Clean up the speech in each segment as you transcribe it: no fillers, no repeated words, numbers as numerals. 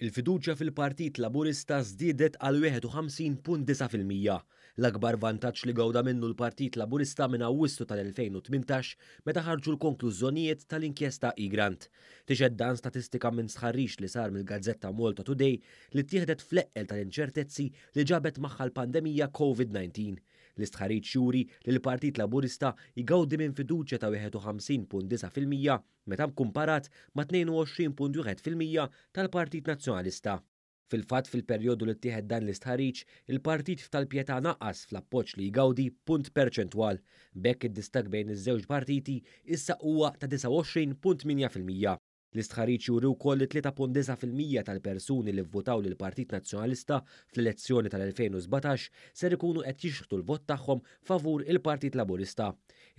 Il-fiduċja fil-Partit Laburista żdiedet għal 51.9%, l-akbar vantaġġ li gawda minnu l-Partit Laburista minn Awwissu tal-2018 meta ħarġu l-konklużjonijiet tal-inkjesta Egrant. Tixhed dan statistika minn stħarriġ li sar mill-gazzetta Malta Today li ttieħdet fl-eqqel tal-inċertezzi li ġabet magħha l-pandemija Covid-19. L-istħarriġ juri li l-Partit Laburista jgawdi minn fiduċja ta' 51.9% meta kkumparat ma' 22.1% tal-Partit Nazzjonalista. Fil-fatt fil-perjodu li ttieħed dan l-istħarriġ, il-partit f'tal-Pietà naqas fl-appoġġ li jgawdi punt perċentwal. B'hekk id-distakk bejn iż-żewġ partiti issa huwa ta' 29.8%. L-istħarriġ juri wkoll li 3.9% tal-persuni li vvutaw lill-Partit Nazzjonalista fl-elezzjoni tal-2017 ser ikunu qed jixħtu l-vot tagħhom favur il-Partit Laburista.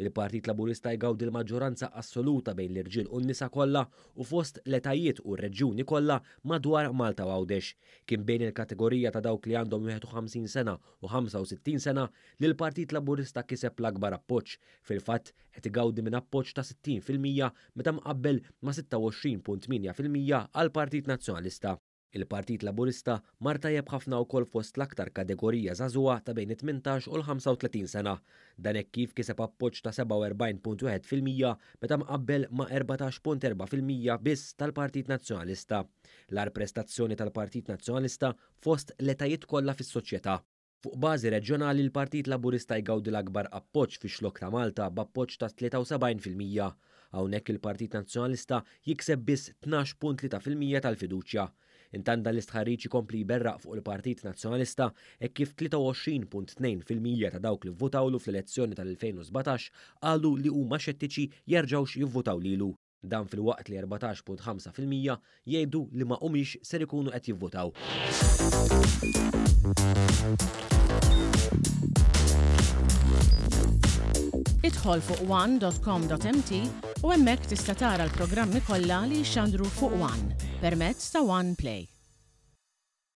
Il-Partit Laburista jgawdi l-maġġoranza assoluta bejn l-irġiel u n-nisa kollha u fost l-etajiet u r-reġjuni kollha madwar Malta u Għawdex. Kien bejn il-kategorija ta' dawk li għandhom 51 sena u 65 sena li l-Partit Laburista kiseb l-akbar appoġġ. Fil-fatt, qed igawdi minn appoġġ ta' 60% meta mqabbel ma' 26.8% għall-Partit Nazzjonalista. Il-Partit Laburista mar tajjeb ħafna wkoll fost l-aktar kategorija żagħżugħa ta' bejn it-18 u l-35 sena. Dan hekk kif kiseb appoġġ ta' 47.1% meta mqabbel ma' 14.4% biss tal-Partit Nazzjonalista. L-agħar prestazzjoni tal-Partit Nazzjonalista fost l-etajiet kollha fis-soċjetà. Fuq bażi reġjonali l-Partit Laburista jgawdi l-akbar appoġġ fix-Xlokk ta' Malta b'appoġġ ta' 73%. Hawnhekk il-Partit Nazzjonalista jikseb biss 12.3% tal-fiduċja. Intant dan l-istħarriġ ikompli jberraq fuq il-Partit Nazzjonalista hekk kif 23.2% ta' dawk li vvutawlu fl-elezzjoni tal-2017 qalu li huma xettiċi jerġgħux jivvutaw lilu. Dan filwaqt li 14.5% jgħidu li ma humiex ser ikunu qed jivvutaw. Idħol fuq one.com.mt u hemmhekk tista' tara l-programmi kollha li jixxandru fuq One permezz ta' One Play.